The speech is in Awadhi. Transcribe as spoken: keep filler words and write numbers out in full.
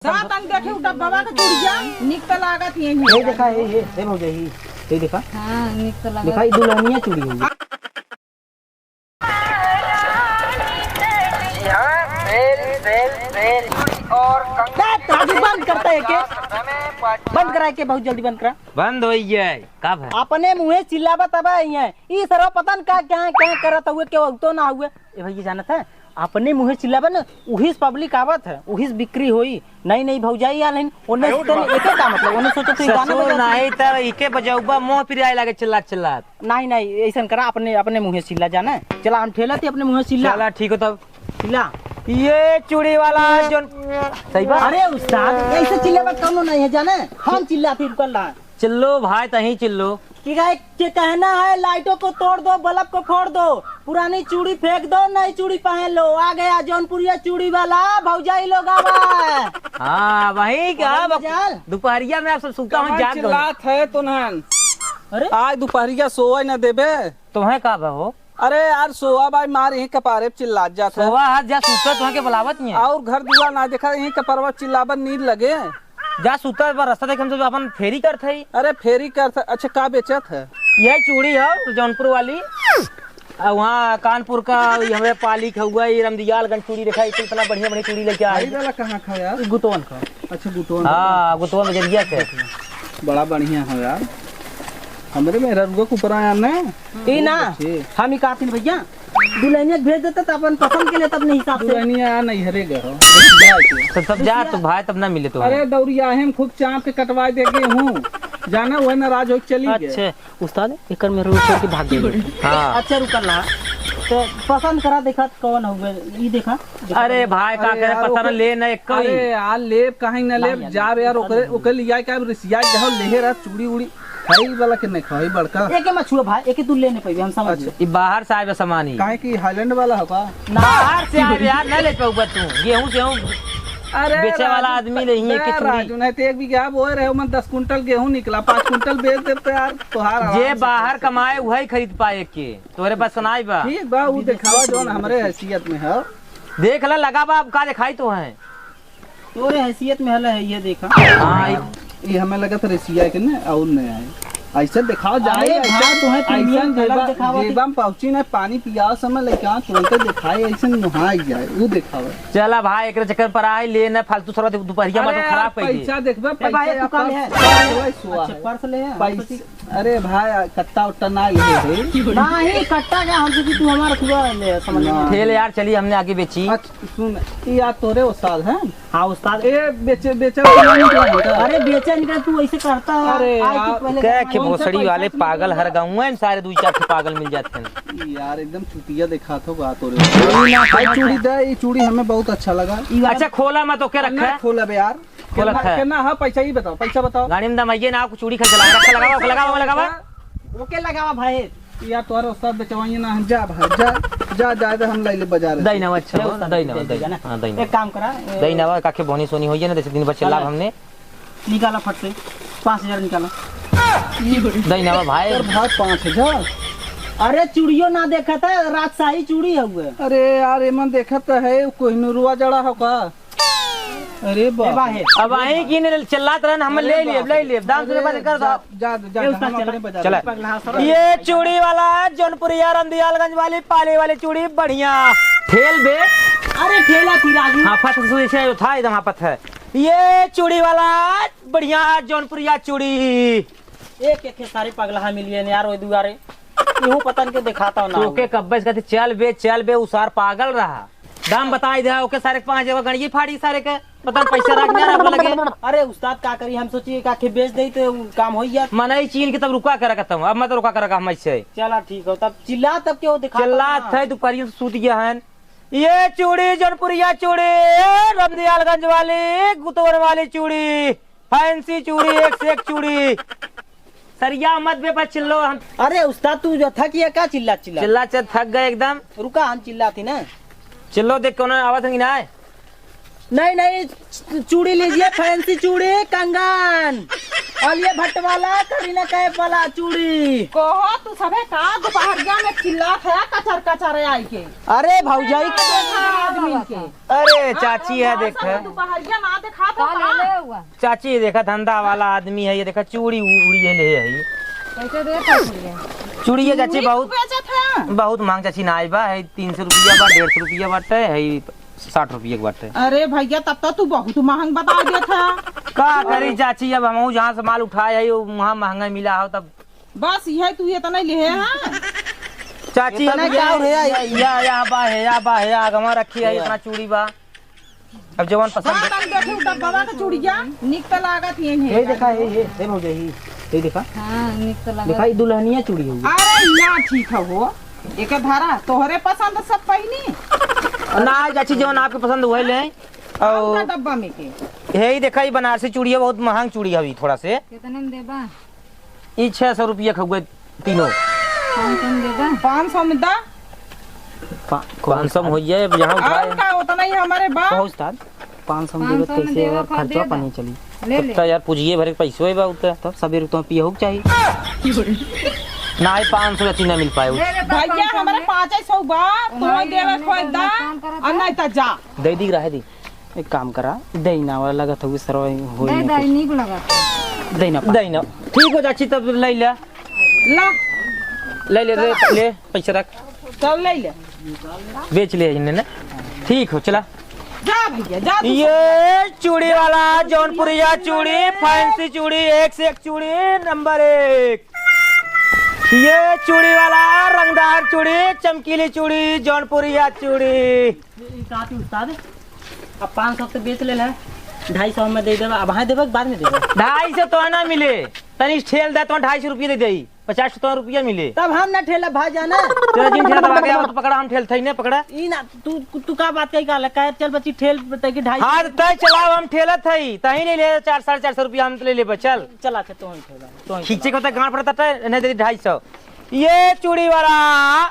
सात अंग देखे उ डब्बा के चूड़िया, निक त लागत ही है। ये देखा, ये, ये, ये भौजाई, ये देखा। हाँ, निक त लागत। देखा, ये दुल्हनिया चूड़ी है। हाँ, बेल, बेल, बेल, चूड़ी और कंगन। काजू बंद करता है के? बंद करा के, बहुत जल्दी बंद करा। बंद होइ गया, कब है? अपने मुँहे चिल्लावत अब आई है। ई सरवा पता न का, क्या, क्या करत हुए, केहू तो ना हुए। ए भैया जानत है, अपने मुँहे चिल्लावे न, उहिस public आवत है, उहिस बिक्री होई। नई नई भौजाई आल हन, ओने से तने एके का मतलब, ओने सोचो तू गाना ससुर बजा। नहीं त इके बजौबा मोह पिराए लागे चिल्लात चिल्लात। नहीं, नहीं, ऐसन करा, अपने, अपने मुँहे चिल्ला जाना। चला, हम ठेला थी, अपने मुँहे चिल्ला। चला, ठीक हो तब। चिल्ला। ये चूड़ी वाला जोन सही बा। अरे उस्ताद, ऐसे चिल्लावा कौनो नहीं है जाने, हम चिल्लाती रुकल रहा। चिल्लो भाई, तहीं चिल्लो। कि गाय के कहना है, लाइटों को तोड़ दो, बल्ब को फोड़ दो, पुरानी चूड़ी फेंक दो, नई चूड़ी पहन लो। आ गया जौनपुरिया चूड़ी वाला, भौजाई लोग आवा। हाँ, वही का, कौन मजाल? दोपहरिया में आप सब सूता हो, कहाँ जाग गए। चिल्लात है तुनहन? अरे? आज दोपहरिया सोवे न देबे। तुम्हें का बा हो? अरे यार, सोवा भाई मार यहीं कपारे पे चिल्लात जात है। सोवा हाथ जा सूता, तुहाँ के बुलावत नहीं है। और घर दुआर ना देखा, यहीं कपरवा चिल्लावन नींद लगे। जा सूता, बा रास्ता देख, हम सब अपन फेरी करत हई। अरे फेरी करत, अच्छा का बेचत है? यह चूड़ी है जौनपुर वाली, आ वहाँ कानपुर का, ये हमें पाली का हुआ, ये रमदियालगंज चूड़ी देखा, इतना इतना बढ़िया बढ़िया चूड़ी लेके आई। भाई वाला कहाँ का यार? गुतवन का। अच्छा गुतवन का। हाँ, गुतवन बजरिया से। बड़ा बढ़िया हो यार। हमरे मेहररुआ के ऊपर आया ना। ई ना, बच्चे। हम ई कहत हन भैया, दुल्हनिया के भेज देता त अपन पसंद के लेता अपने हिसाब से। दुल्हनिया नैहरे गए हो। तो तब जा, तो भाई तब ना मिले तो। अरे दौड़िया हम खूब चाप के कटवा दे गए हूँ। जाना वह नाराज हो चली गए। अच्छा, उस्ताद, एकर में रोक करके भाग गए। हाँ। अच्छा रुकल रहा। तो पसंद करा देखा कौन हो गए, ई देखा। अरे भाई का अरे करे, यार, पता ना ओके। ले ना एक अरे यार, लेब काहे ना ना लेब, यार, जाब यार, ओकरे, ओकरे लिया के अब रिसिया के हो, लेहे रहा चूड़ी उड़ी। खाई वाला के नहीं खाई बड़का। एके मत छुआ भाई, एके तू ले नहीं पाइबे, हम समझ अच्छा। गए। ई बाहर से आए बा सामान ही। काहे कि हाईलैंड वाला हो का? ना। बाहर से आए बा यार, ना ले पाऊबा तू। गेहूं सेहूं अरे बेचे वाला राजू, आदमी नहीं है, अरे कितनी? राजू, नहीं तो एक बीघा बोए रहे, ओमन दस कुंटल गेहूं निकला, पाँच कुंटल बेच देब तो यार तोहार आराम जे से बाहर खरीद कमाए, सके। उहइ खरीद पाए के। तोरे पास सुनाई बा। ठीक बा, उ देखावा जौन हमरे हैसियत में है। देख ला, लगा बा, अब का देखाई तो है। तोरे हैसियत में हला है, ये देखा। हाँ, ई ये हमें लगा था रिसिया के ना, और नहीं आए। ऐसे दिखाओ जाए, अरे ऐसे, भाई, तुम्हें ऐसे प्रीमियम कलर जेबा, दिखावा जेबा थी। में पहुंची ना, पानी पियाओ समय लेके आओ, तुरंत दिखाए, ऐसे नहाई जाए, वो दिखावे। चला भाई, एकरे चक्कर पर आए, ले ना फालतू, सारा दोपहरिया अरे में तो यार, खराब कर दे। पैसा देखबे, ए भाई, पैसा तू का ले है? पर्स, पर्स, पर्स ले है, पैसा, हम सोची अरे भाई, कट्टा उट्टा ना ले रे। नहीं, कट्टा क्या, हम सोची तू हमारा पूरा ले, समझ में ना। ठेल यार, चली, हमने आगे बेची। अच्छा, सुन, ई यार तोरे उस्ताद हैं? हाँ, उस्ताद। ए, बेचे, बेचे तो नहीं निकला है का? अरे, बेचे निकला, तू ऐसे करता है। अरे आज यार। से पहले कह के कौन से भोसड़ी पैसा वाले से पागल निकला? हर गाँव में सारे दो चार ठे पागल मिल जाते हैं। यार, एकदम चुतिया दिखात हो बा तोरे। भाई, चूड़ी दे, ई चूड़ी हमें बहुत अच्छा लगा। ई वाला अच्छा, खोला मत, ओके रखा ना है। खोला बे यार। खोला केतना, है। केतना है पैसा, ई बताओ, पैसा बताओ। गाड़ी में दमाइए ना, कुछ चूड़ी खा चला, रखा, लगावा, लगावा, लगावा। ओके लगावा भाई। यार, तोहरे उस्ताद बेचवाइए ना, हम जा भाई, जा, जा, जा, जा, हम लाई ले बाजार से। दई ना, अच्छा, दे उस्ताद, दई ना, दे दई दे ना। हाँ, दई ना। एक काम करा, ए, दई ना, काके बोनी सोनी होइए ना, जैसे दिन भर चिल्लाब चला। हमने। निकाला फट से, पाँच हजार निकाला। दई ना भाई। अरे भाई, पाँच हजार? अरे, चूड़ियो ना देखा था, राजशाही चूड़ी है वो। अरे यार, एमन देखा तो है, कोहिनूरवा जड़ा हो का? अरे ए बाप बा रे। हे। अब आई कि नहीं, चिल्लात रहन, हम अरे ले लिए, बाप ले रे। लिए, दाम से अरे बात कर जा, दो। जा, जा, ए, जा, उस्ताद, हम चला। अपने बाजार चला। में। पगला हंस रहा है। ये चूड़ी वाला, जौनपुरिया रमदियालगंज वाली, पाली वाली चूड़ी बढ़िया। ठेल बे। अरे ठेला थी राजू। हाँ, फट से ऐसे था, एकदम हाँ, पत है। ये चूड़ी वाला, बढ़िया जौनपुरिया चूड़ी। एक, एक सारे पगला मिलिए यार, वो दुआरे। इहू पतन के दिखाता ना तू के हो। कब्बे से कहते, "चल बे, चल बे," उ सार पागल रहा। दाम बताई दे, ओके सारे के पाँच जगह गणिये फाड़ी सारे के। पता न पैसा रख ना रख लगे। अरे उस्ताद का करी, हम सोचिए का के बेच दे तो काम हो जात। मनई चीन के तब रुका कर रखता हूँ, अब मैं तो रुका कर रखा हम ऐसे। चला ठीक हो, तब चिल्ला तब के वो दिखा चिल्ला ना। थे दोपहरियों से सूत गया है। ये चूड़ी जौनपुरिया चूड़ी, रमदियालगंज वाली, गुतवन वाली चूड़ी। फैंसी चूड़ी, एक से एक चूड़ी। सरिया मत बे पर चिल्लो हम। अरे उस्ताद, तू जो थक गया का चिल्ला चिल्ला? चिल्ला चिल्ला थक गए एकदम। रुका, हम चिल्लाती ना। चिल्लो देख कौन आवत है कि ना है? नहीं, नहीं, चूड़ी लीजिए, फैंसी चूड़ी, कंगन, और ये भट्ट वाला, करीना कैफ वाला चूड़ी। कहो, तू सभे का दोपहरिया में चिल्लात है, कचर कचर आई के? अरे भौजाई, का देखा आदमी के? अरे चाची है, देखा। दोपहरिया ना देखा तो का का? ले ले हुआ? चाची, ये देखा, धंधा वाला आदमी है, ये देखा, चूड़ी उ-, उड़ी है, ले है। कैसे देता चूड़िया? चूड़ी ये चाची चूड़ी बहुत, बेचत है? बहुत महंग चाची, ना आइबा है, तीन सौ रुपया बा, डेढ़ सौ रुपया बाटे है, साठ रुपया के बाटे। अरे भैया, तब तो तू बहुत महंग बता देत है। का करी चाची, अब हमहू जहाँ से माल उठाए है, वो वहाँ महंगा मिला हो तब। बस यही तू इतना ही ले है, हाँ? चाची, इतना अब का ये, हो रहा है? या, या, या बा है, या बा है, या आगवा रखी है, या। इतना चूड़ी बा। अब जवन पसंद हाँ, है। तनी देखे उ डब्बा के चूड़िया, निक त लागत ही है। ये देखा, ये, ये, ये भौजाई, ये देखा। हाँ, निक त लागत। देखा, ये दुल्हनिया चूड़ी होगी। अरे, यहाँ ठीक है हो, एक धारा तोहरे पसंद सब पहिनी। ना, चाची, जवन आपके पसंद वही ले। और का डब्बा में के? हे, ई देखा, ई बनारसी चूड़ी है, बहुत महंग चूड़ी है अभी थोड़ा से। कितने में देबा? ई छह सौ रुपया के हुए तीनों। पाँच सौ में देबा? पाँच सौ में दा। पा-, पाँच सौ में हो जाए, अब यहाँ उठाए। और का, उतना ही हमारे बा। कहो उस्ताद, पाँच सौ में देबा, पाँच सौ में कैसे देबा, यार, खा खर्चा देबा। पानी चली? ले ले। तब तो यार, पूजिए भरे के पैसो है बा, उतना। तब सवेरे तो पिए हो चाहिए। ना, ई पाँच सौ या तीन ना मिल पाए। ले ले, भैया, पाँच सौ हमारे में। पाँच सौ बा, तो नहीं, देवे नहीं, खोज नहीं, दा, काम करत और है। नहीं तो जा। दे दी, रहे दी। एक काम करा, दैना वाला लगत हउए सरवा, होई दे ना दे, कुछ। नीक लगत। दैना पा। दैना। ठीक हो चाची, तब ले ले। ला। ले ले, ले, ले, पैसा रख। चल ले ले। बेच ले इन्हें ना। ठीक हो, चला। जा भैया, जा तू। ये चूड़ी वाला, जौनपुरिया चूड़ी, फैंसी चूड़ी, एक से एक चूड़ी, नंबर एक। ये चूड़ी वाला, रंगदार चूड़ी, चमकीली चूड़ी, जौनपुरिया चूड़ी। ई का थी उस्ताद? अब पाँच सौ तो बेच लेला, ढाई सौ में दे देबा। अब हाँ देबा कि बाद में देबा? ढाई सौ तो ना मिले, तनी ठेल दे तो ढाई सौ रुपया दे दे, पचास तो रुपया मिले। तब हम ना ठेला भाई जाना। तेरा जिन ठेला दबा गया, वो तो पकड़ा, हम ठेल थई ने पकड़ा। ई ना, तू, तू का बात कही का लगा? चल बच्ची, ठेल बताई कि ढाई सौ। हाँ, तो तय चलाओ, हम ठेलत हई, तहीं ले ले चार, साढ़े चार सौ रुपया हम तो ले लेबे, चल। चल अच्छा, तो हम ठेला, तो हम खींचे को तो गांड पड़ता है, नहीं दे दी ढाई सौ। ये चूड़ी वाला,